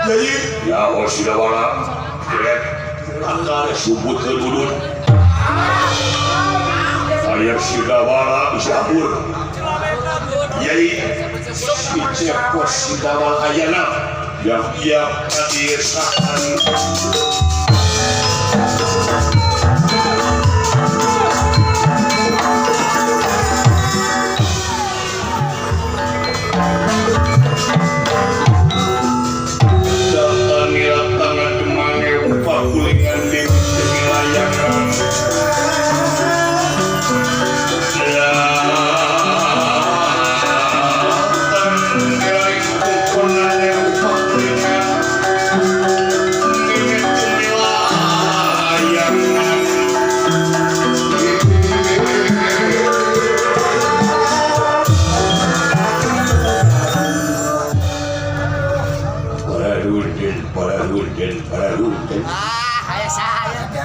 Jadi ya oh Sidawala direk akar sumput ke udud aya Sidawala bisa hapur yai si Cepot Sidawala ayana yang ia kadirsaan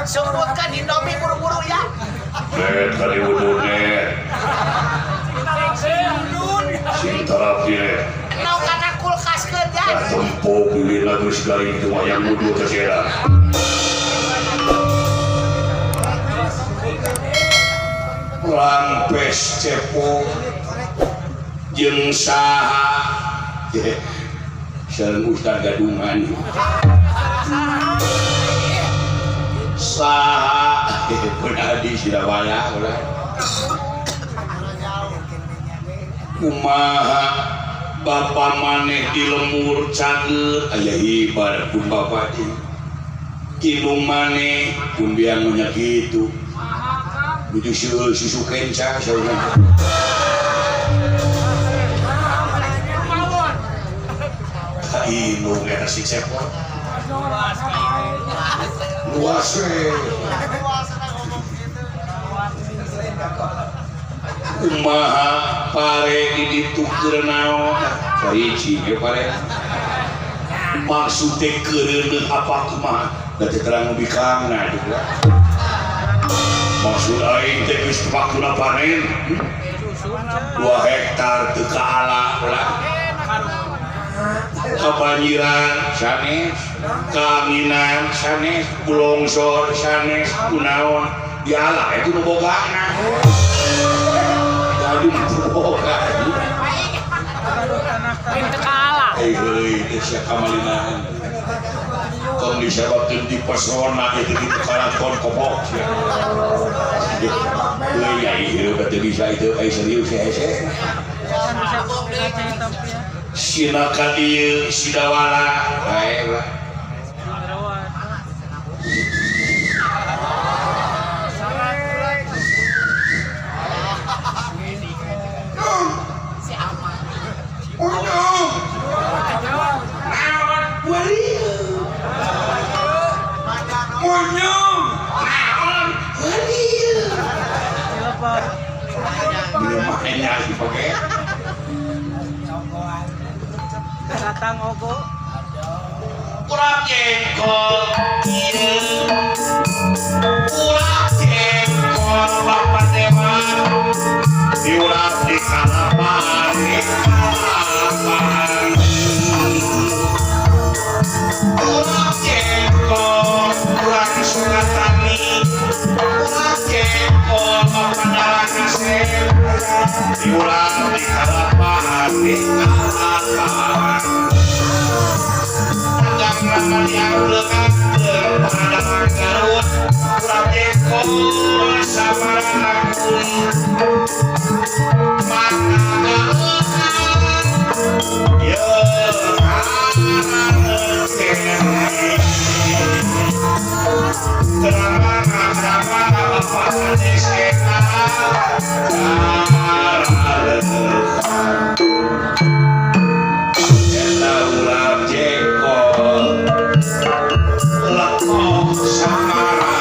Sebutkan Indomie buru-buru ya. Net kali udud net. Sing tarap net. Nau kana kulkas keun ya. Tempo pilih lagu sekali itu wayang udud ke sera. Lampes Cepot jeung saha? Sareng Ustad Gadungan. Saha pun adi Sidawala ulah kumaha bapa maneh di lemur cager aya hibar pun bapa teh kinung maneh pun biang nya kitu nuju susu kenca saurna ka inung eta si Cepot luas we kumaha pare di ditu keur naon hiji ge pare maksud teh keureuneuh apa kumaha da teh terang bikangna gitu maksud aing teh geus waktuna panen 2 hektar teu kaala ulah kabanjiran sanes kaanginan sanes kulongsor sanes kunaon diala itu nu bogana jadi nu boga teu kaala heuy teh sia kamalinaan tong disebabkeun di pesona itu di karaton kopok sia heuy ai hirup teh bisa itu ai serius hese sinakan ieu Sidawala bae lah Datang ogo urang jengkol ieu urang jengkol Bapak Dewa diurang di kalapan di kalapan urang jengkol urang Sukatani urang jengkol Bapak Dalang Asep diurang di kalapan di kalapan yang lekat pada Garut urang jengkol samarana kuli maka ye drama bapak Anisena eta urang jengkol lekok samara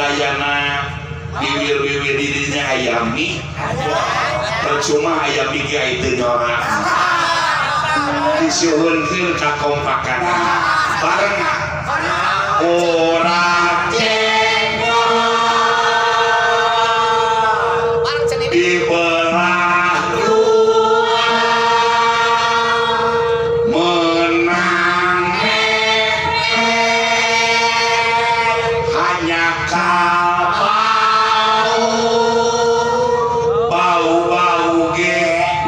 Sadayana biwir-biwir dirinya ayami percuma ayami ge teu nyorak disuhunkeun kakompakan bareng ora jenggot dibelah dua menang hanya bau-bau ge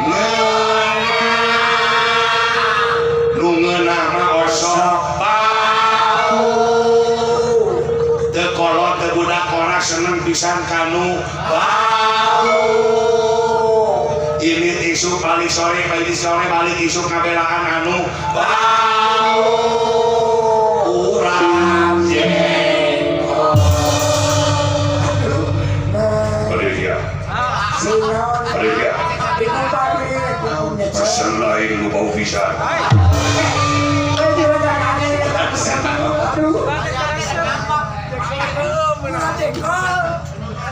ngeunah nu ngeunah mah osok bau teu kolot teu budak ora seneng pisan kanu bau ini isuk balik sore balik isuk ngabelaan anu bau urang jenggot. Malaysia pesan lain lu bau pisan.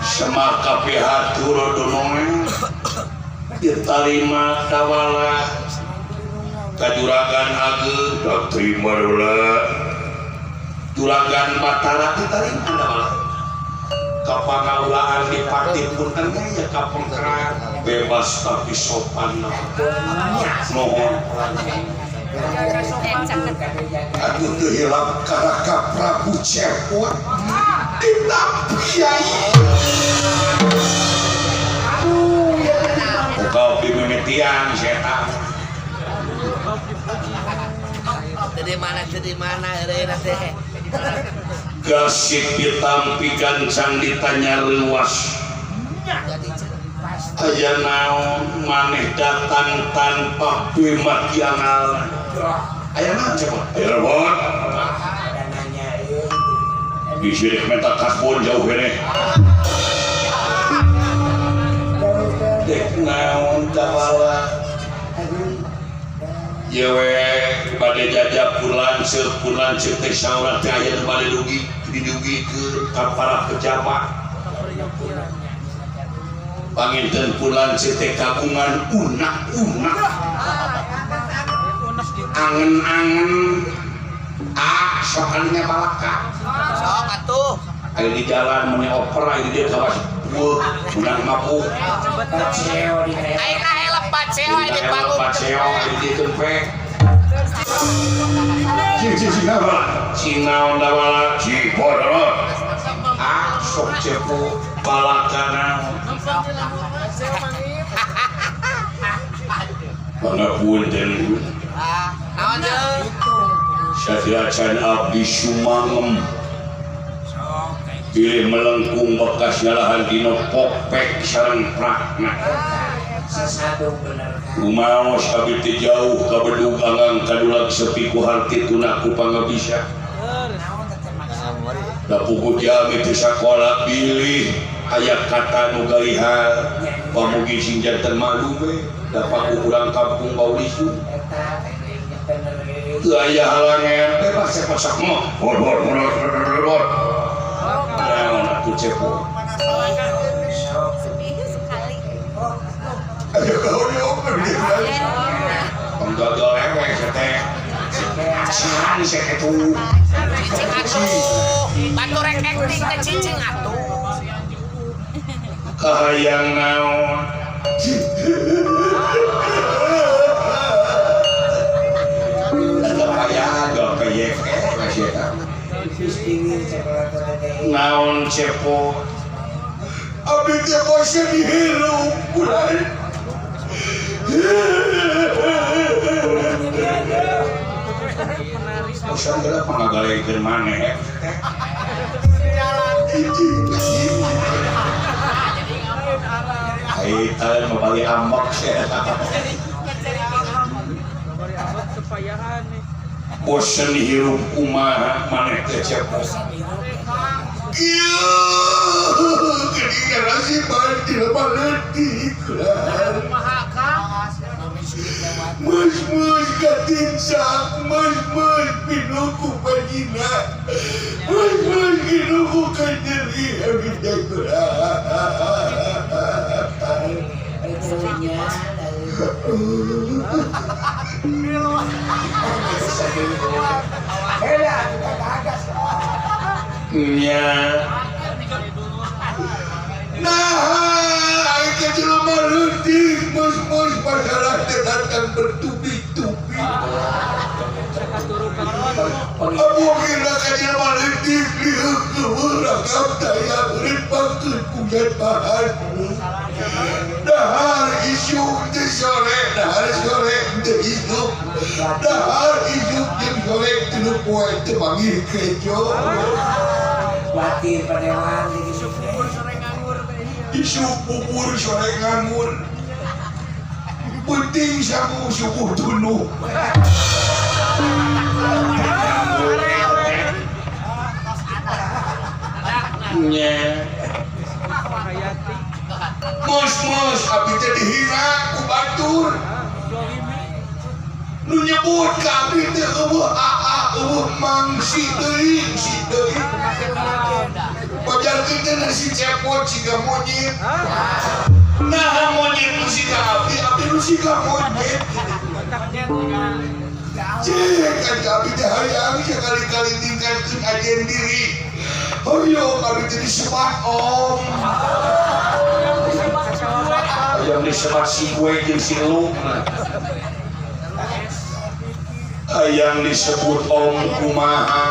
Semaka pihatur dunungan ditarima tawala kajuragan ageung diterima heula juragan Batara ditarima tawala kapangaulaan dipati punten ya kapengkeran bebas tapi sopan nuhun aduh teu hilap karaka Prabu Cepot ditampi kau dimimitian setan. Dari mana eureuna teh. Gasik ditampi gancang ditanya leuwas. Aya naon maneh datang tanpa bimat diangal. Aya naon cepot? Aya naon? Disirik minta kasbon jauh keneh. Dek naon tawala yewe bade jajab pun lanceuk teh saurang teh aya nu bade dugi didugikeun ka para pejabat panginten pun lanceuk teh kagungan unak-unak angen-angen ah sok kalinya balaka sok atuh aya di jalan meni opera di dieu kawas menang mabuk aing helep paceo di panggung paceo di tempe cing dawala ci bodoro ah sok cepu balakana pangapunten ah naon deui satya abdi sumangem pilih melengkung bekas nyalahan dino popek sareng prakna rumaos abdi teh jauh ka bedug anggang kadulag sepi ku harti tunaku pangabisa da puguh jalmi teu sakola bilih aya kata nu galihan pamugi sing janten malu we da paku urang kampung bau lisu teu aya halangan bebas sepasak mah bor bor bor naon atuh cepo ayo kahoyong penggagal ewe teh cian teh tuh cicing atuh batur rek acting teh cicing atuh kahayang naon naon cepo abdi teh bosen dihirup bulan bosen geura pangagalekeun maneh ai tah mabali ambek bosen hirup kumaha maneh teh cepo ieu geuning nasiban di leutik. Mus-mus katinsak, mus-mus pinuku panyina, mus-mus kinuku kanyeri, abdi teh nya. Nah, aing teh jelema leutik, mus-mus masalah teh datang bertubi-tubi. Abu kira ka jelema leutik lieuh keueuh ragam taya urip pangkeun kujan bahan. Dahar isuk teh sore, dahar sore teh isuk. Dahar isuk jeung sore teu poe teu manggih kejo. Batin padewan isuk bubur sore nganggur. Penting sangu subuh tunu. Nya. Mus-mus abdi teh dihina ku batur. Nu nyebut ka abdi teh eueuh aa eueuh mang si deui si deui. Pajarkeun teh nasi cepot siga monyet. Nah monyet nu siga abdi, abdi nu siga monyet. Cek kan ka abdi teh hayang sakali-kali ningkatkeun ajen diri. Hoyong abdi teh disebat om. Yang disebat si gue jeung si lu. Yang disebut om kumaha.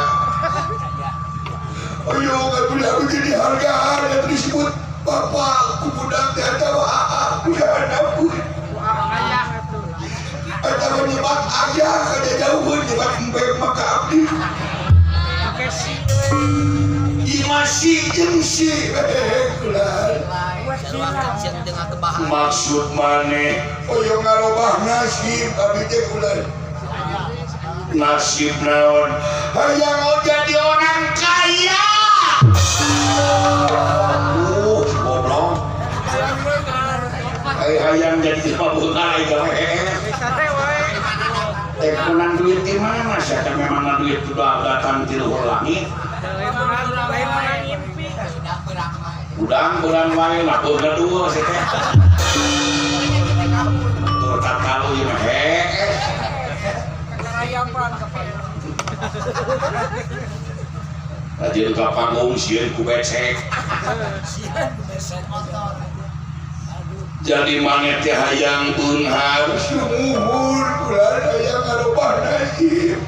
Ayo abdi abdi dihargaan atuh disebut bapak ku budak teh atawa aa ku sahanapun. Atawa nyebat ayah ka jauheun nyebat embe mah ka abdi. Imasi jeung si kulan. Maksud maneh hoyong ngarobah nasib abdi teh kulan. Nasib naon? Hayang jadi orang kaya. Goblok. Hayang jadi jelema beunghar ai gawe heeh. Teh menang duit di mana sia teh memang duit udah datang ti luhur langit. Udang beurang wae lah beunghar dua sia teh. Tur tatalu ieu mah heeh. Rajin ka panggung sieun ku becek. Jadi maneh teh hayang beunghar sumuhun ulah hayang ngarobah nasib.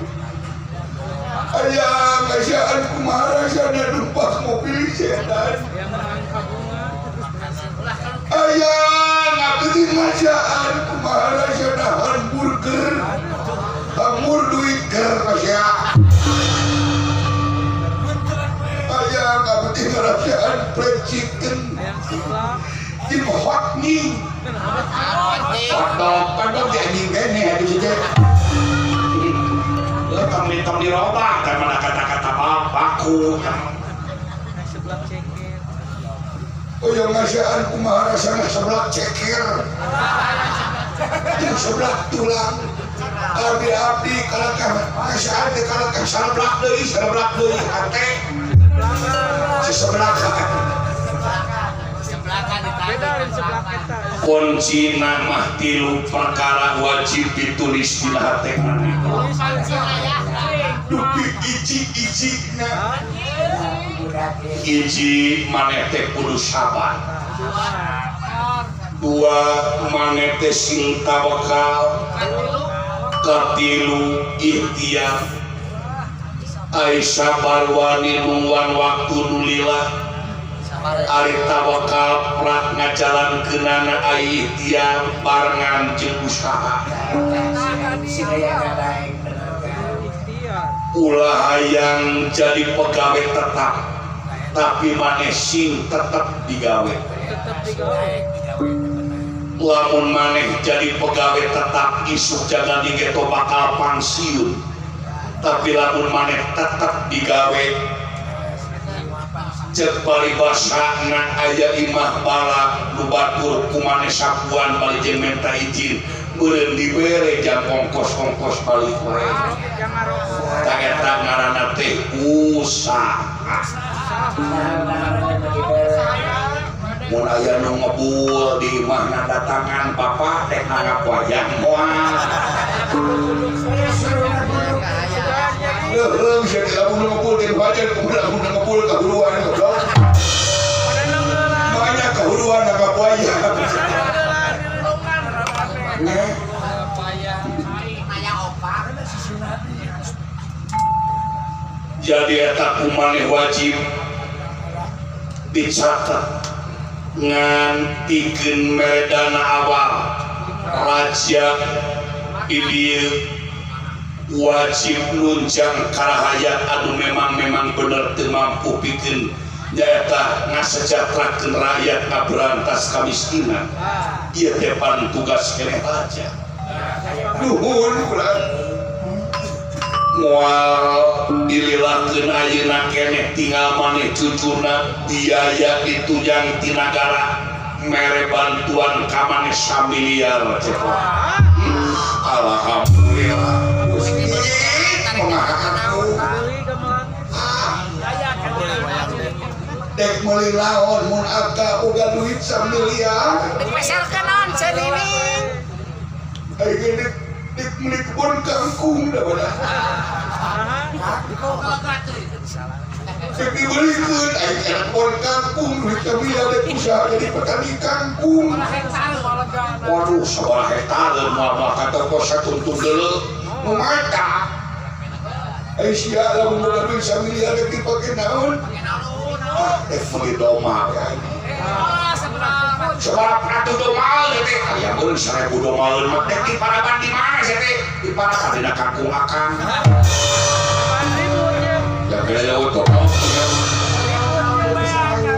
Hayang ngasaan kumaha rasana numpak mobil sedan. Hayang abdi teh ngasaan kumaha rasana hamburger. Hamur duit ger masya. Ayang abdi ngarasaan fried chicken. Jeung hot nih. Hotdog, hotdog di anjing kene atuh si teh. Leuh tong dirobah teh mana kata-kata baku. Oh yang ngasaan kumaha rasana seblak ceker. Jeung seblak tulang. Abdi-abdi kalakah ngasaan teh kalakah sareblak deui hate. Si seblak. Kunci nama tilu perkara wajib ditulis di hate maneh. Dupi iji-ijina. Iji maneh teh kudu sabar. Dua maneh teh sing tawakal. Katilu ikhtiar. Ai sabar wani nungguan waktu nu lila. Ari tawakal prak ngajalankeunana ai ikhtiar barengan jeung usaha. Ulah hayang jadi pegawai tetap, tapi maneh sing tetep digawe. Lamun maneh jadi pegawai tetap isuk jangan digeto bakal pensiun. Tapi lamun maneh tetep digawe Cek paribasana aya imah bala nu batur kumane sapuan bali jeung menta izin meureun dibere jam ongkos-ongkos balik wae. Tah eta ngaranna teh usaha. Mun aya nu ngebul di imahna datangan bapak teh nanggap wayang moal. Leuheung sia teh lamun ngebul teh wajar kumaha lamun ngebul kahuruan goblok. Banyak kahuruan nanggap wayang. Jadi eta kumaneh wajib dicatat ngantikeun meredana awal raja ieu wajib nunjang karahayat anu memang bener teu mampu pikeun nyaeta ngasejahterakeun rakyat ngaberantas kamiskinan. Ieu teh pan tugas keneh raja. Nuhun kula moal dililakeun ayeuna keneh tinggal maneh cucuna biaya ditunjang ti nagara mere bantuan ka maneh samiliar cepot. Alhamdulillah. Dek meuli laon mun aka boga duit samiliar. Dipeselkeun naon cenining. Aing dek dek meuli kebon kangkung da badah. Dek dibelikeun aing kana kebon kangkung duit samiliar dek usaha jadi petani kangkung. Waduh sabaraha hektar moal ka toko satuntung deuleu nu mata. Ai sia lamun boga duit samiliar dek dipake naon? Dek meuli domba ya. Sabaraha ratus domba teh aya meureun 1000 domba mah dek diparaban di mana sia teh? Diparaban dina kangkung akang. Ya beda jauh goblok.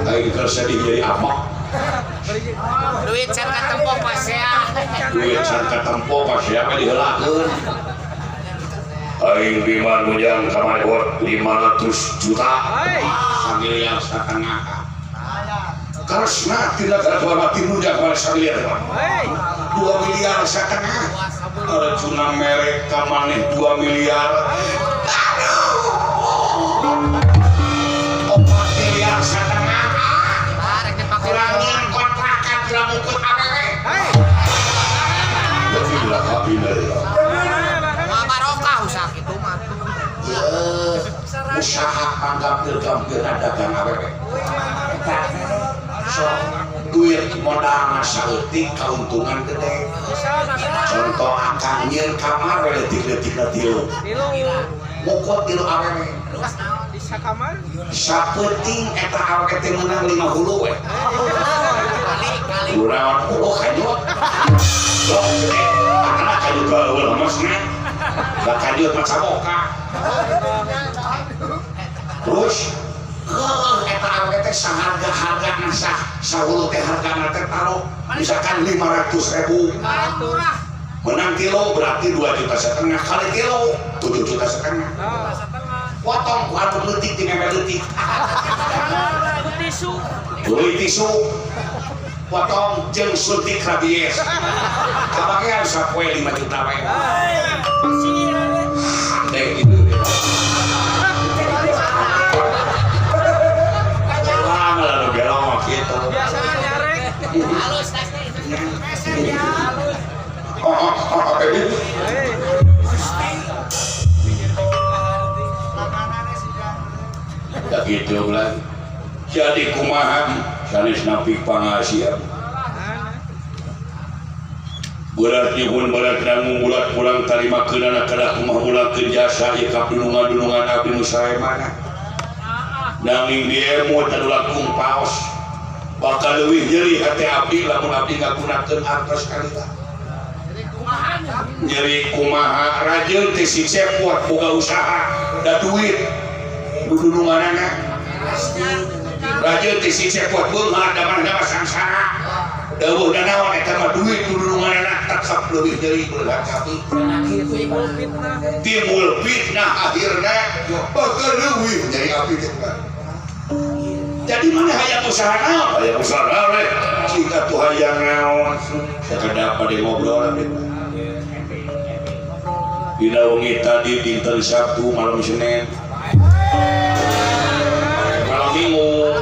Aing keur sedih jadi amak. Duit can katempo pasea. Duit can katempo pasea mah diheulakeun. Aing Bima nunjang ka maneh 500 juta. Samiliar satengah. Karesna ti nagara hormati nunjang ka maneh samiliar. 2 miliar satengah. Arjuna mere ka maneh 2 miliar. Aduh. 4 miliar satengah. Kurangan kontrakan kurang mukut awewe. Barokah usaha kitu mah. Usaha panggampil-gampil dagang awewe. Sok duit modal saeutik kauntungan gede. Contoh akang nyieun kamar we leutik-leutikna tilu. Mukut tilu awewe. Sapeuting eta awewe teh meunang 5 hulu we. Kurang hulu kanyut. Blok gede. Akana kanyut gaul lemesna. Da kanyut mah caboka. Terus eta awewe teh saharga-hargana sah sahulu teh hargana teh taruh misalkan 500.000. Menang kilo berarti 2,5 juta kali kilo 7,5 juta. Potong ku anu leutik ti meme leutik. Tisu. Beli tisu. Potong jeung suntik rabies. Kabagean sapoe 5 juta wae. Deh gitu. Ulang lah nu belok gitu. Halus tas teh. Halus. Ya gitu lah. Jadi kumaha sanes napi pangasian. Berat nyuhun berat dangu bulat pulang tarima keunana kadah kumaha ulangkeun jasa ieu ka dunungan-dunungan abdi nu saemana. Nanging diemut anu langkung paos. Bakal leuwih nyeri hate abdi lamun abdi ngagunakeun artos kalita. Nyeri kumaha rajeun teh si cepot boga usaha da duit dudununganana. Rajeun teh si cepot beunghar da mana sangsara. Deueuh da naon eta mah duit dudununganana tetep leuwih nyeri beunghar sapi. Timbul fitnah akhirna bakal leuwih nyeri api teh. Jadi Jadi mana hayang usaha naon? Hayang usaha naon we? Jika tuh hayang naon? Sakedap pada ngobrol abdi. Dina wengi tadi dinten Sabtu malam Senin. Malam Minggu.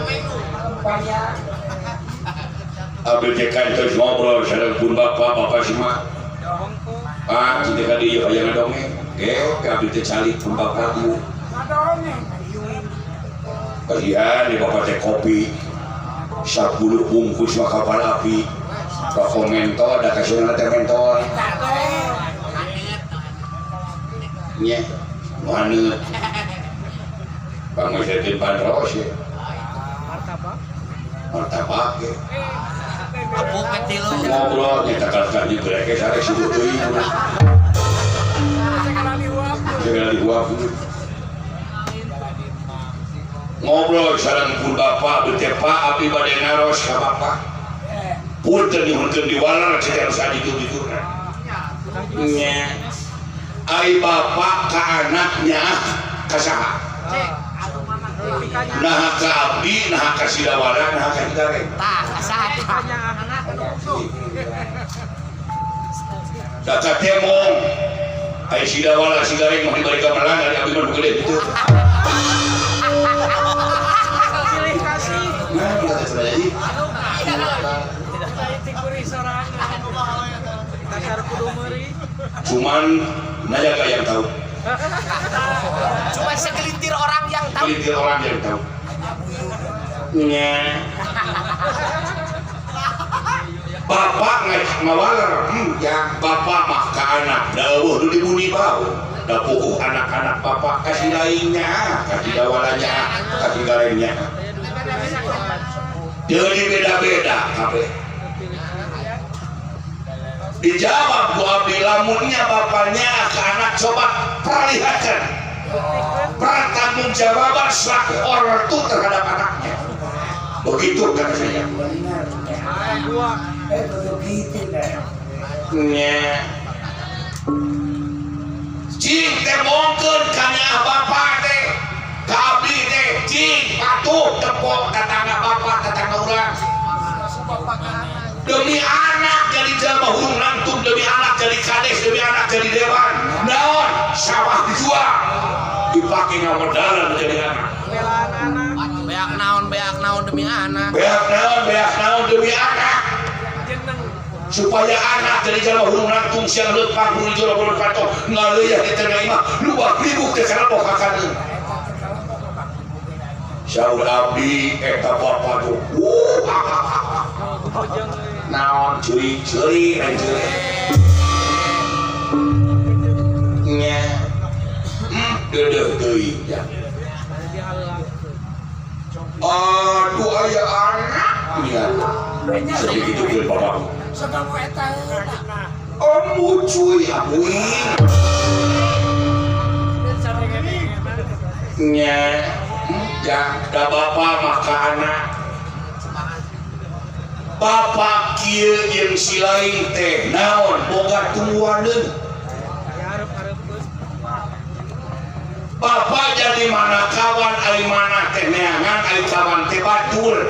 Abdi teh kantos ngobrol sareng pun bapak, bapak semua. Pak, cinta ka dieu hayang ngadongeng. Ge, abdi teh calik pun bapak dieu. Kasihan di bapak teh kopi 10 bungkus mah kapal api. Rokok mentol, da kasihna teh mentol. Nya, nu haneut. Pangaseutkeun pandros ye. Martabak. Martabak ye. Apuk kecil lu. Ngobrol nyata kalkah di breke sare situ teuing. Segala dihuap. Ngobrol sareng pun bapak bete Pak abdi bade naros ka bapak. Punten nyuhunkeun diwaler cek harus aditu-dituna. Nya. Ai bapak ka anaknya ka saha? Nah ka abdi, nah ka Sidawala, nah ka Hidareng. Tah, ka saha tah? Da ka temong. Ai Sidawala Sigareng mah dibari ka melang ari abdi mah nu gede kitu. Silih kasih. Nah, kita teh jadi. Cuman Najaga yang tahu. Cuma segelintir orang yang tahu. Segelintir orang yang tahu. Nya. Bapak ngawaler, ya bapak mah ka anak dawuh nu dibuni bau. Da puguh anak-anak bapak kasih lainnya, kasih dawalanya, kasih garengnya. Jadi beda-beda kabeh. Dijawab ku abdi lamunnya bapaknya ke anak coba perlihatkan pertanggungjawaban selaku ortu terhadap anaknya. Begitu kata saya. Nya. Cing teh mongkeun ka nyaah bapak teh, ka abdi teh cing patuh tepok tetangga bapak tetangga urang. Demi anak jadi jelema hurung nangtung, demi anak jadi kades, demi anak jadi dewan. Naon sawah dijual dipakai ngamodalan menjadi anak. Beak naon demi anak. Beak naon demi anak. Supaya anak jadi jelema hurung nangtung siang leumpang hurung jolo hurung patok ngaleuya di tengah imah lubang libuk teh kalebok ka kadeung. Saur abdi eta bapa tuh. Naon curi-curi anjir. Nya. Deudeuh teuing ya. Aduh aya anak nya. Segitu geus bapak. Amu cuy abuing. Nya. Ya, da bapak maka anak. Bapak kieu jeung si lain teh naon boga tungguaneun. Bapak jadi mana kawan ari mana teh neangan ari kawan teh batur.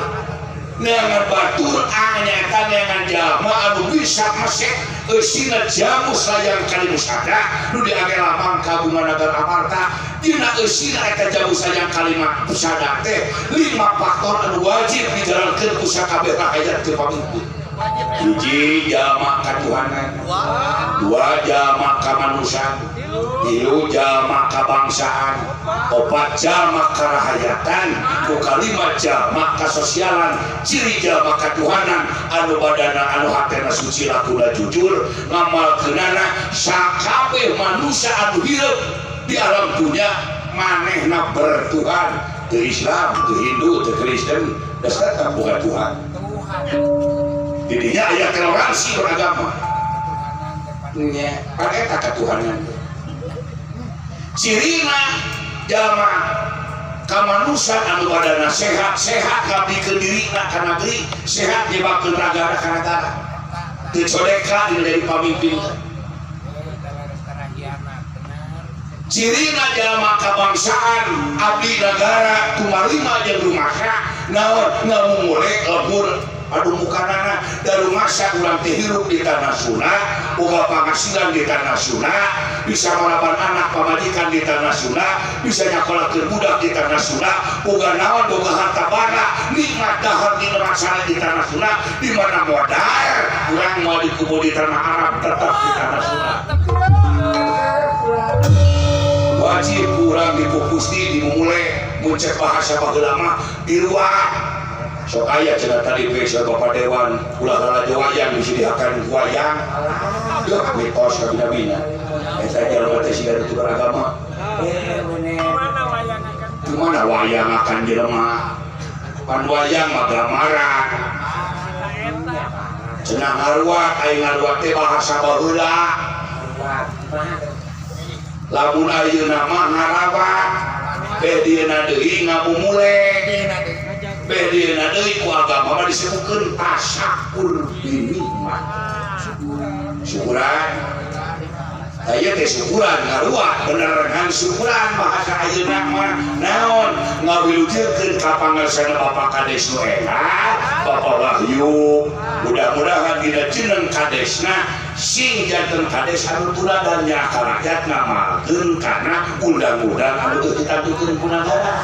Neangan batur nyata neangan jalma anu bisa mesek eusina jamu sayang kalimusada nu diage lapang ka Bunga Nagar Amarta dina eusina eta jamu sayang kalima pusada teh 5 faktor anu wajib dijalankeun ku sakabeh rakyat teu pamimpin. Hiji jalma katuhanan, 2 jalma kamanusiaan, 3 jalma kabangsaan, 4 jalma karahayatan, ku 5 jalma kasosialan. Ciri jalma katuhanan anu badana anu hatena suci lakuna jujur ngamalkeunana sakabeh manusia anu hirup di alam dunia manehna bertuhan, teu Islam, teu Hindu, teu Kristen, dasar bukan Tuhan. Jadinya aya toleransi beragama. Nya, pan eta katuhanan. Cirina jalma kamanusiaan anu badana sehat-sehat ngabdikeun dirina ka negeri, sehat nyebabkeun ragana ka nagara. Teu codeka dina jadi pamimpin. Cirina jalma kabangsaan abdi nagara tumarima jeung rumahna Naon ngamumule lebur aduh mukanana daru masa urang teh hirup di tanah Sunda, boga panghasilan di tanah Sunda, bisa maraban anak pamajikan di tanah Sunda, bisa nyakolakeun budak di tanah Sunda, boga naon boga harta banda, nikmat dahar nikmat sana di tanah Sunda, di mana modal urang moal dikubur di tanah Arab tetap di tanah Sunda. Wajib urang dipupusti dimumule mun cek bahasa baheula mah diruat. Sok aya cenah tadi besok Bapak Dewan ulah lalajo wayang bisi dihakan wayang. Duh mitos kabina-bina. Eta jelema teh siga teu beragama. Mana wayang akan jelema? Pan wayang mah gambaran. Cenah ngaruat aing ngaruat teh bahasa baheula. Lamun ayeuna mah ngarawat, beh dieuna deui ngamumule. Beh dieuna deui ku agama mah disebutkeun tasyakur binikmat. Syukuran. Aya teh syukuran ngaruat bener ngan syukuran bahasa ayeuna mah naon ngawilujengkeun ka pangersana Bapak Kades nu enak, Bapak Wahyu. Mudah-mudahan dina jeneng kadesna sing janten kades anu tuladan nya ka rakyat ngamalkeun kana undang-undang anu teu ditantukeun ku nagara.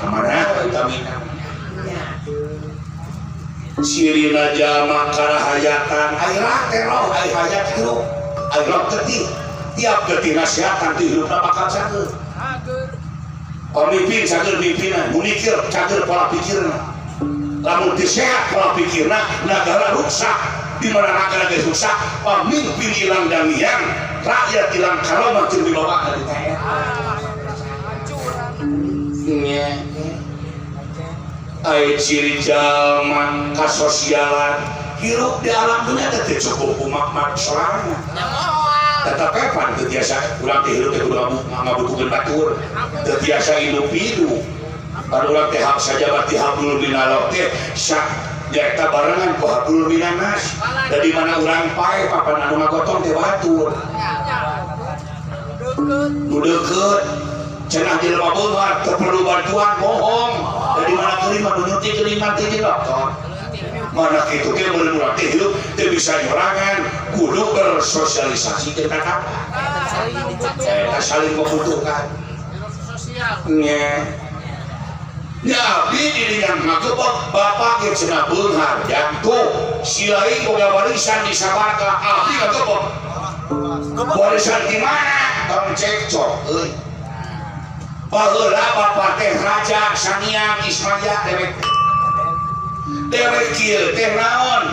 Amanah utamina. Sirina jalma karahayatan ai teh roh ai hayat hirup ai roh getih tiap getih nasihatan ti hirupna bakal cager. Pamimpin cager mimpinna, munikir cager pola pikirna. Lamun teu sehat pola pikirna nagara rusak. Di mana nagara geus rusak, pamimpin ilang dangiang, rakyat ilang karomah jeung dibawa ka ditu. Nya. Ai ciri jalma kasosialan hirup di alam dunia teh cukup ku makmak sorangan. Tetep pan teu tiasa urang teh hirup teh kudu ngabutuhkeun batur. Teu tiasa hidup-hidup. Pan urang teh hak sajabat ti hablul minallah teh sak nyaeta barengan ku hablul minanas. Da di mana urang pae papan anu ngagotong teh batur. Nu deukeut cenah jelema beunghar teu perlu bantuan bohong. Dari mana kelima nu nyuntik kelima teh dokter. Mana kitu ge mun urang teh hirup teu bisa nyorangan kudu bersosialisasi jeung tatangga. Eta saling membutuhkan. Nya. Nya abdi di dinya ngagebok bapak ge cenah beunghar jantung silai boga warisan di sawarga abdi ngagebok. Warisan di mana? Tong cekcok euy. Baheula bapak teh raja Saniang Ismaya dewek. Dewek kieu teh naon?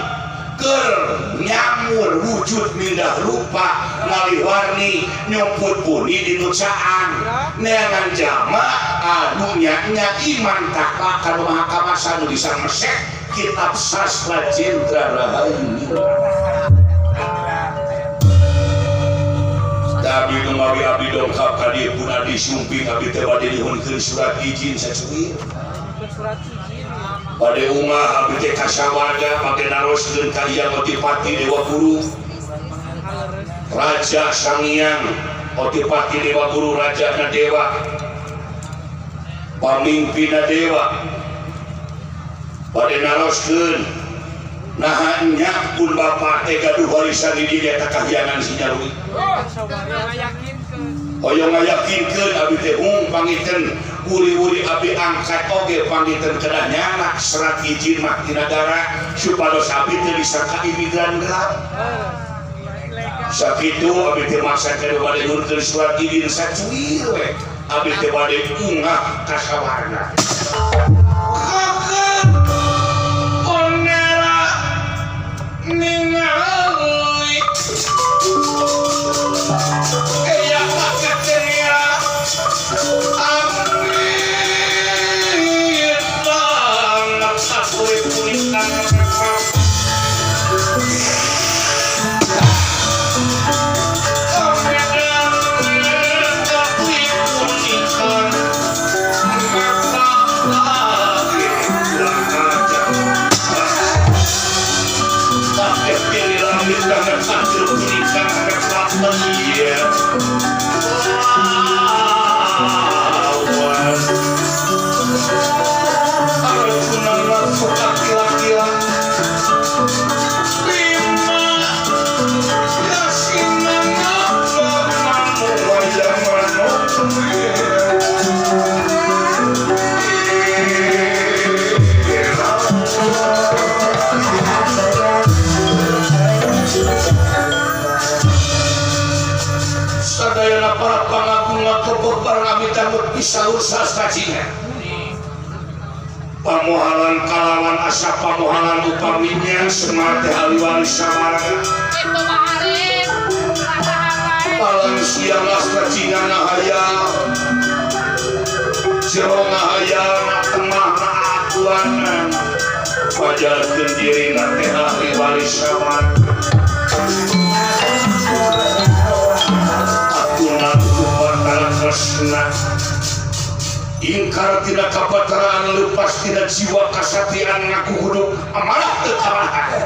Keur nyamur wujud mindah rupa ngaliwarni nyumput puni di nu caang. Neangan jalma anu nya iman takwa ka nu Maha Kawasa nu bisa mesek kitab sastra Jenderal Rahayu. Abdi nu mawi abdi dongkap ka dieu pun abdi sumping abdi teh bade nyuhunkeun surat izin sacuir. Bade ungah abdi teh ka sawarga bade naroskeun ka Hyang Otipati Dewa Guru. Raja Sangiang Otipati Dewa Guru Raja na Dewa. Pamimpinna Dewa. Bade naroskeun naha nya pun bapak teh gaduh warisan di dieu eta kahyangan Sinyarui. Hoyong ngayakinkeun abdi teh hung pangiten wuri-wuri abdi angkat oge pangiten kedah nyanak serat izin mah ti nagara supados abdi teu disangka imigran gelap. Sakitu abdi teh maksa ka bade nyuhunkeun surat izin sacuir we abdi teh bade ungah ka sawarga. Ningali eya kaketera amin banget sakulit kulitan janggut pisaur sastra Cina. Pamohalan kalawan asa pamohalan upaminya semar teh ahli waris sawarga. Palang siang astra Cina ngahayal jero ngahayal na tengah na akuanan wajarkeun dirina teh ahli waris sawarga. Atuna Batara Kresna ingkar tidak kabataraan lepas tidak jiwa kasatrian ngaku hidup amarah teu karahan.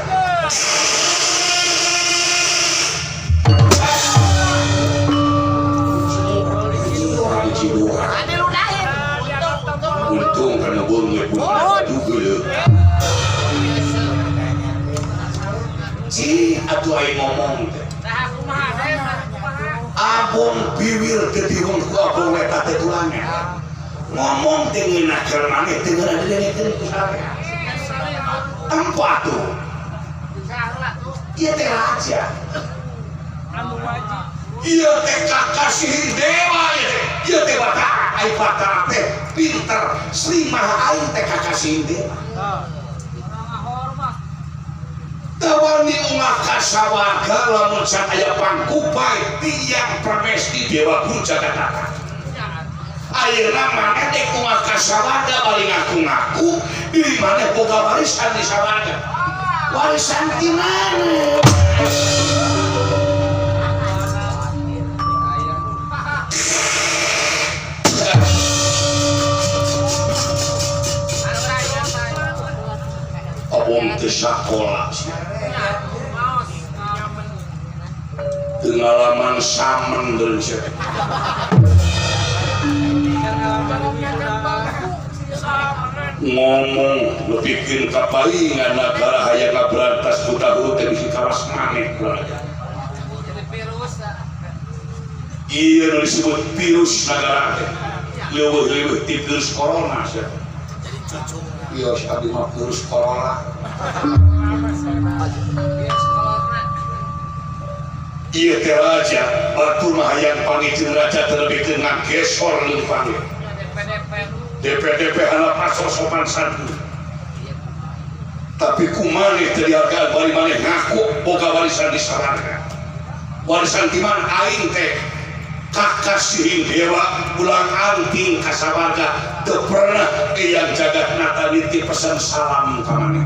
Untung karena beungeut juga ya. Cih atuh aing ngomong teh. Abong biwir teh dirung ku abong eta teh tulangnya. Ngomong teh ngeunah keur maneh teh ngeunah didengekeun ku sarean. Tempo atuh. Ieu teh raja. Ieu teh kakasihin dewa ieu teh. Ieu teh Batara, ai Batara teh pinter, Sri Maha aing teh kakasihin dewa. Tawani ungah kasawarga lamun can aya pangkupai tiang pramesti dewa guru jagatata. Ayeuna maneh teh ungah kasawarga bari ngaku-ngaku diri maneh boga warisan di sawarga. Warisan ti mana? Abong teu sakola teu ngalaman samen deui sia. Ngomong nepikeun ka palingan nagara hayang ngaberantas buta huruf teh bisi kawas maneh kurang ajar. Ieu nu disebut virus nagara teh. Leuweuh-leuweuh ti virus corona sia. Iya, si abdi mah virus corona. Ieu teh raja, batur mah hayang pangijin raja teu ngagesor leumpang. DPDP hanap asal sopan santun. Tapi kumaneh teu dihargaan bari maneh ngaku boga warisan di sawarga. Warisan ti mana aing teh kakasihin dewa ulang anting ka sawarga teu pernah eyang jagat nata nitip pesan salam ka maneh.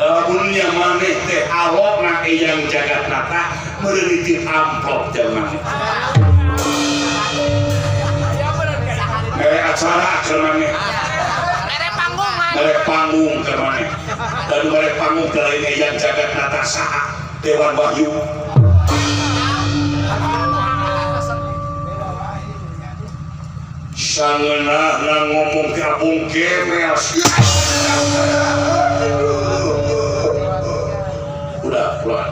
Lamunnya maneh teh alokna eyang jagat nata meureun nitip amplop jeung maneh. Mere acara keur maneh. Mere panggung maneh. Mere panggung keur maneh. Dan mere panggung teh lain eyang jagat nata saha? Dewan Wahyu. Sangeunahna ngomong ke abong kemel. Udah pulang.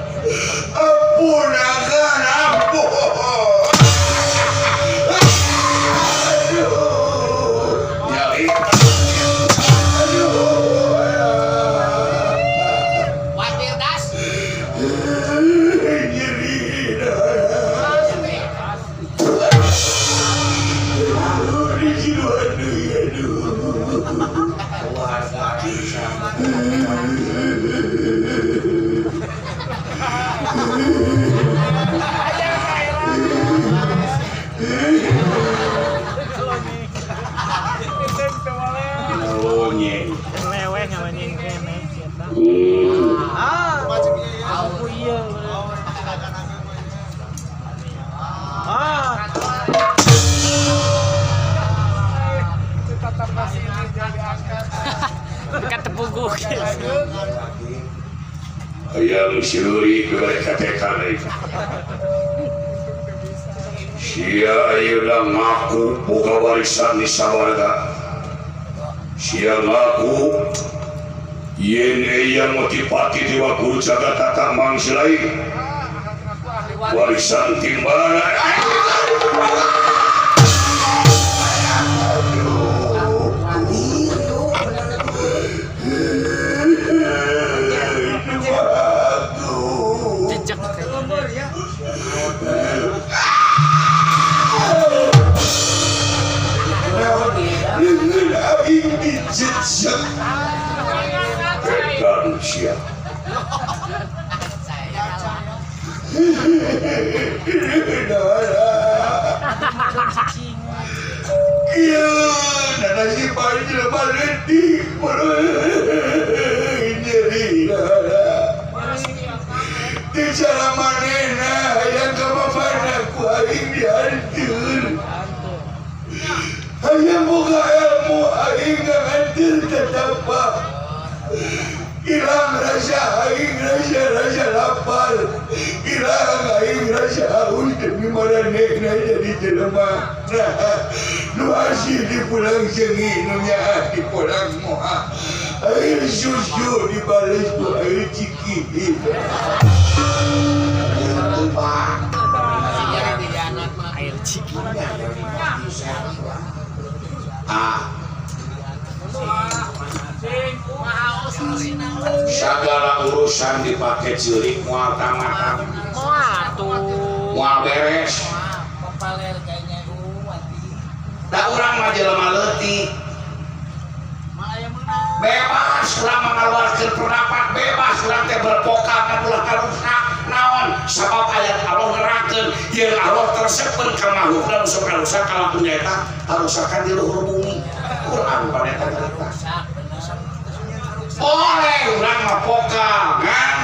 Ampun akan ampun. Nyali. Watir das. Hayang siuri KTK sia ayeuna ngaku boga warisan di sawarga. Sia ngaku yen eyang motipati dewa guru jagat tata mangsilai warisan timbana. sia. Iya, nana si bayi jelema leutik nyeri di cara manehna hayang ka mamana ku aing dianteur. Hayang boga ilmu aing nganteur tetapa. Hilang rasa aing rasa lapar. Hilang aing rasa haus demi maranehna jadi jelema. Nah, nu asih di pulang seungi nu nyaah di pulang moha. Air susu dibales ku air ciki. Itu Pak. Air ciki. Ah. Segala urusan dipakai ceurik moal tamat. Moal beres. Da urang mah jelema leutik. Bebas urang mengeluarkan pendapat, bebas urang teh berpokal ka ulah karusak naon sabab ayat Allah nerangkeun yen Allah tersepen ka makhlukna nu sok karusak kalaku nyaeta karusakan di luhur bumi. Quran paneta carita. Boleh urang mah pokal ngan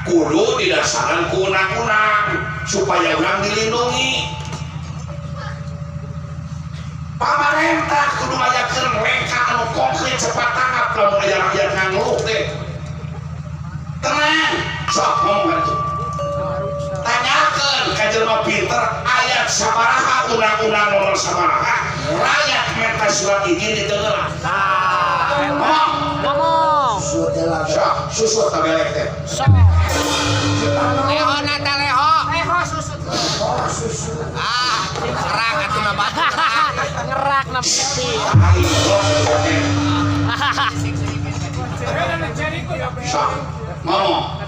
kudu didasaran ku undang-undang supaya urang dilindungi. Pamarentah kudu ngayakeun lengkah anu konkret cepat tanggap lamun aya rakyat ngangeluh teh. Tenang, sok ngomong atuh. Tanyakeun ka jelema pinter ayat sabaraha undang-undang nomor sabaraha rakyat minta surat izin diteungelah. Ngomong. Ngomong. Sok, susut tabelek teh. Sok. Leho nata leho. Leho susut. Oh, susut. Ah, ngerak atuh mah batu. Ngerak na pipi. Sok, ngomong.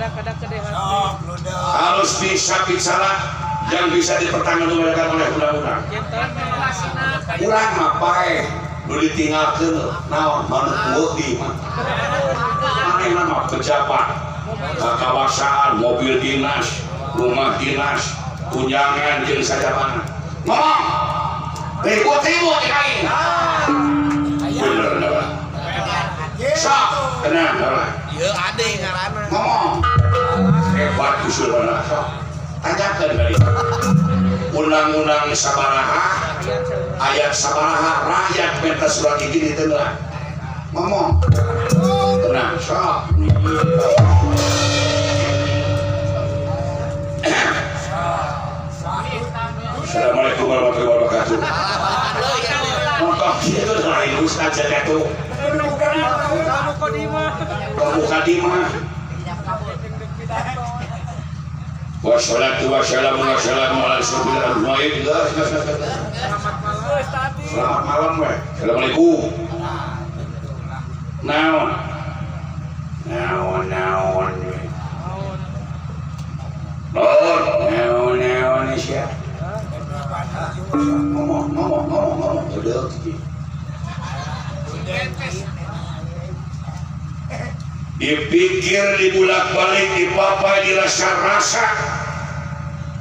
Harus bisa bicara yang bisa dipertanggungjawabkan oleh undang-undang. Urang mah paeh nu ditinggalkeun naon manuk bueuh di imah. Manehna mah pejabat, kawasaan, mobil dinas, rumah dinas, tunjangan jeung sajabana. Ngomong. Ribut-ribut di aing. Bener lah. Sok, tenang lah. Ieu ade ngaranna. Ngomong. Hebat usulna sok. Tanyakeun ka dieu. Undang-undang sabaraha ayat sabaraha rakyat minta surat izin diteungelah. Ngomong. Tenang sok. Assalamualaikum warahmatullahi wabarakatuh. Motor itu lain ustaz jatuh. Mukadimah. Wassalatu wassalamu ala rasulillah. Selamat malam, we. Assalamualaikum. Naon? Naon naon. Naon naon naon sia. Ngomong ngomong ngomong ngomong udah dipikir dibulak-balik dipapai dirasa-rasa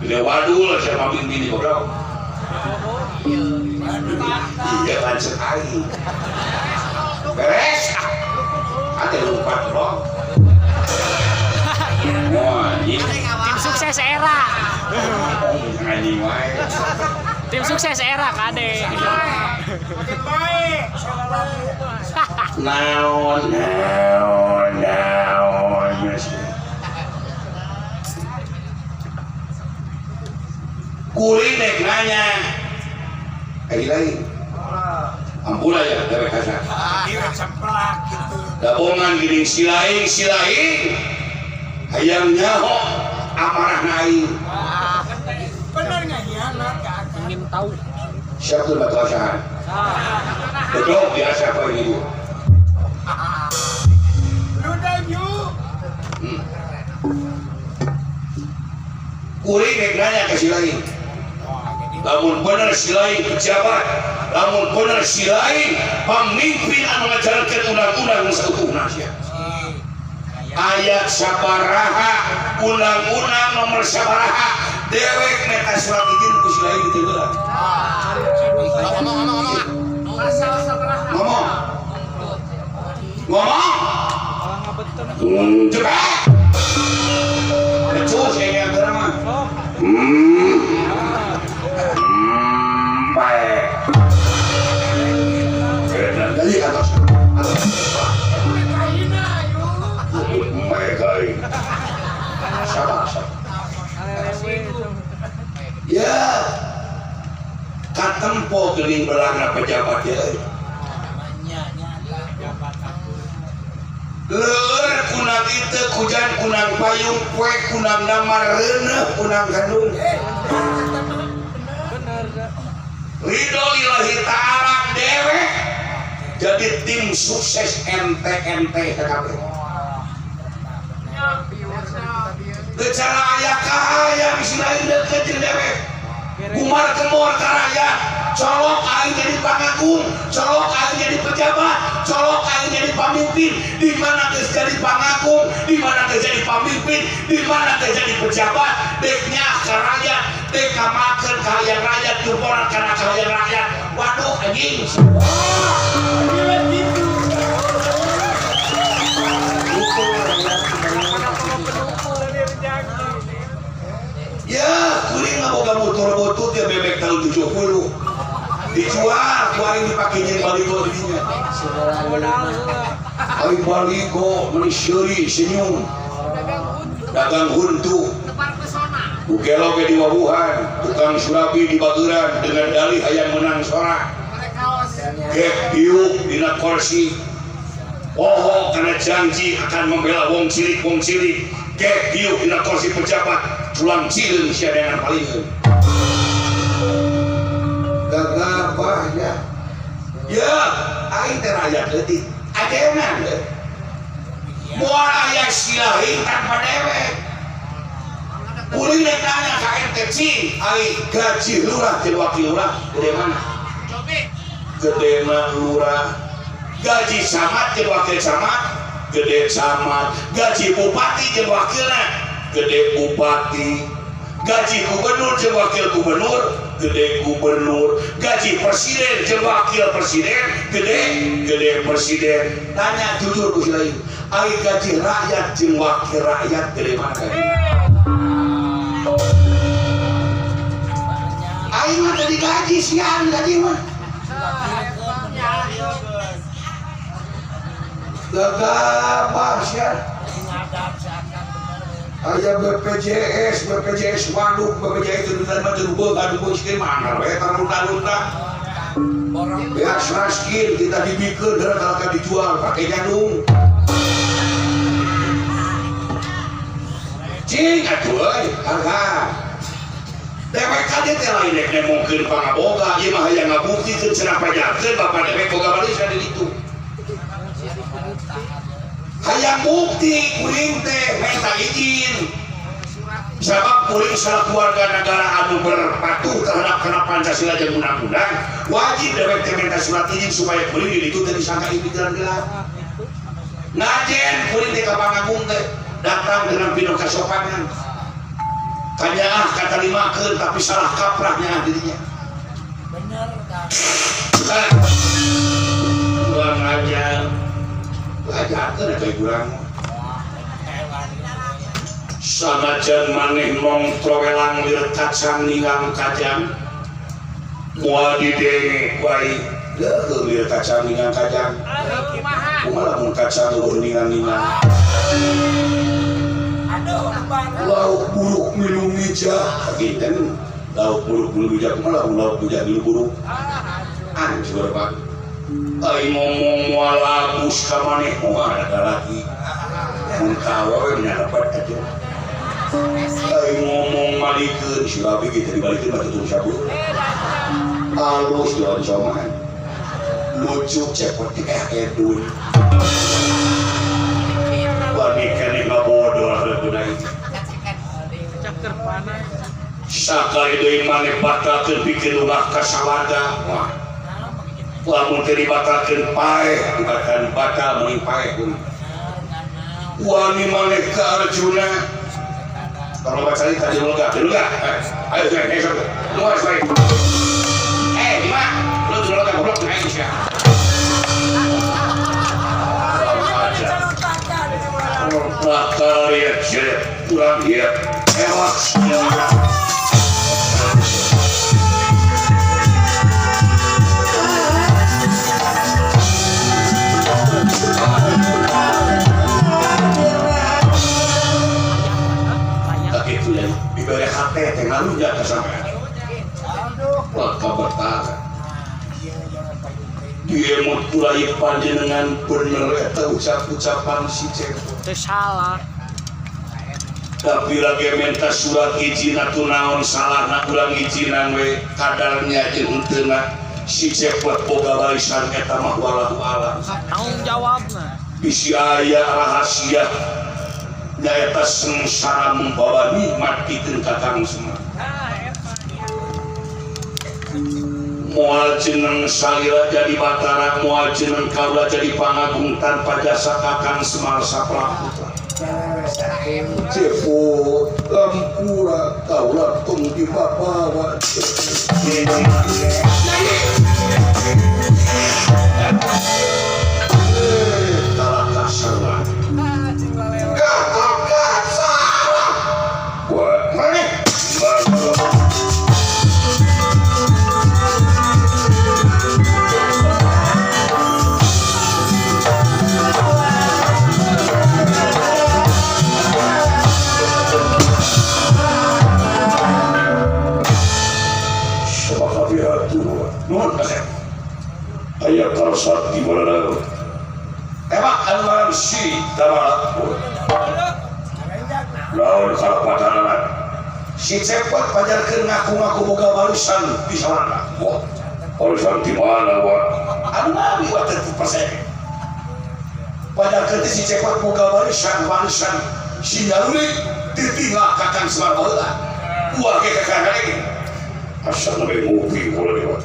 bila wadul siapa pimpin di goblok iya lancet aing beres ada lompat bro. Tim sukses era. Tim sukses era kade. Naon naon naon. Kuring dek nanya. Lagi. Ampura ya dewek kasa. Dabongan gini silaing silaing. Hayang nyaho amarah aing. Bener ngahianat ka akang. Ingin tahu. Siapa tuh batu asahan? Bedog biasa apa ini bu? Ludah yuk. Kuring rek nanya ke si lain. Lamun bener si lain pejabat, lamun bener si lain pemimpin anu ngajarankeun undang-undang seutuhna sia. Ayat sabaraha undang-undang nomor sabaraha dewek meta surat izin ku si lain gitu heula. Ngomong ngomong ngomong. Ngomong. Ngomong. Cepat. Becus ya geura mah. Baik. Jadi atas. Sabar, sabar. Ya, katempo geuning belangna pejabat ya. Leur kunang itu kujan kunang payung poe kunang damar reuneuh kunang kandung. Ridho lillahi ta'ala dewek jadi tim sukses MTMT TKP. Secara aya kahayang si lain deukeut jeung dewek. Kumar kemor ka rakyat, colok aing jadi pangagung, colok aing jadi pejabat, colok aing jadi pamimpin. Di mana geus jadi pangagung, di mana geus jadi pamimpin, di mana geus jadi pejabat, dek nyaah ka rakyat, dek ngamakeun kahayang rakyat, nyuporan kana kahayang rakyat. Waduh anjing. Ya, kuring ngaboga motor botut ya bebek tahun 70. Dijual, ku aing dipake jeung baligo di dinya. Aing baligo meuni seuri senyum. Dagang huntu. Ugelo ge diwabuhan, tukang surabi di Bageuran dengan dalih hayang menang sora. Gek diuk dina kursi. Poho kana janji akan membela wong cilik wong cilik. Gek diuk dina kursi pejabat. Tulang cileung sia dengan palingeun. Gagabah ya. Ya, aing teh rakyat leutik. Adenan leuh. Moal aya silahing tanpa dewek. Kuring rek nanya ka ente cing, ai gaji lurah jeung wakil lurah gede mana? Gede mah lurah. Gaji camat jeung wakil camat gede camat. Gaji bupati jeung wakilna gede bupati. Gaji gubernur jeung wakil gubernur gede gubernur. Gaji presiden jeung wakil presiden gede gede presiden. Tanya jujur ku si lain, ai gaji rakyat jeung wakil rakyat gede mana gaji? Aing mah teu digaji sian gaji mah. Gagabah sian. Aya BPJS, BPJS waduk, BPJS itu mah teu beug atuh beug sieun mah anggar we tarunda-runda. Beas raskin kita dibikeun heula kalau dijual pake jadung. Cing atuh euy, harga. Dewek ka dieu teh lain rek nemongkeun pangaboga, ieu mah hayang ngabuktikeun cenah pajarkeun bapak dewek boga barisan di ditu. Hayang bukti kuring teh minta izin. Sabab kuring salah keluarga negara anu berpatuh terhadap kana Pancasila jeung undang-undang, wajib dewek teh minta surat izin supaya kuring di ditu teh disangka imigran gelap. Ngajen kuring teh ka Pangagung teh datang dengan penuh kesopanan. Kanyaah katarimakeun tapi salah kaprah nyaah dirinya. Bener kan. Kurang ajar. Ajarkeun eta urang. Sanajan maneh mong trowelang lir kacang ningang kajang. Moal didenge ku aing. Leuheung lir kacang ningang kajang. Kumaha lamun kacang leuheung ningang-ningang. Lauk buruk minum mija kagitan lauk buruk minum mija kumaha lamun lauk mija minum buruk hancur pak. Ai ngomong moal labus ka maneh moal ada lagi mun ka awewe nya dapat atuh. Ai ngomong malikeun si rabi ge teu dibalikeun mah tutung sabu alus lawan soman lucu cepot teh edun wani keneh ngabodor heukeun aing. Sakali deui maneh batalkeun pikeun lunggah ka sawarga. Wah. Lamun teu dibatalkeun paeh, dibatalkeun batal meuing paeh kuring. Wani maneh ka Arjuna. Kalau baca lagi tadi lu enggak, ayo saya, ayo saya, lu harus baik. Lima, lu dulu enggak goblok, ayo sih. Bakal ya, kurang ya, ewak. Diberi hati teh ngarunya ka sampean. Maka bertahan. Diemut kulai panjenengan bener eta ucap-ucapan si Cepot. Teu salah. Tapi lagi minta surat izin atuh naon salahna urang izinan we kadarnya jeung henteuna si Cepot boga warisan eta mah wallahu alam. Tanggung jawabna. Bisi aya rahasia nyaeta sengsara membawa nikmat pikeun ka Kang Semar. Moal jeneng salira jadi batara, moal jeneng kaula jadi pangagung tanpa jasa Kakang Semar sapraputra. Cepot lampura kaula tong dipapawa. Talaka sarwa. Ayah karsat di mana? Tembak anuan si Tamala. Lawan karapatana. Si Cepot pajarkeun ngaku-ngaku boga warisan di sana. Wah, warisan di mana, wah? Anu mah liwat teu percaya. Pajarkeun si Cepot boga warisan, warisan si Nyaruri ditinggal Kakang Semar baheula. Ulah ge kakang lagi. Asal lebih ngopi ulah lewat.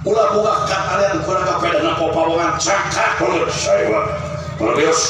Ulah boga katalian kurang kapedana popawongan cakak mulut saya mah. Terus.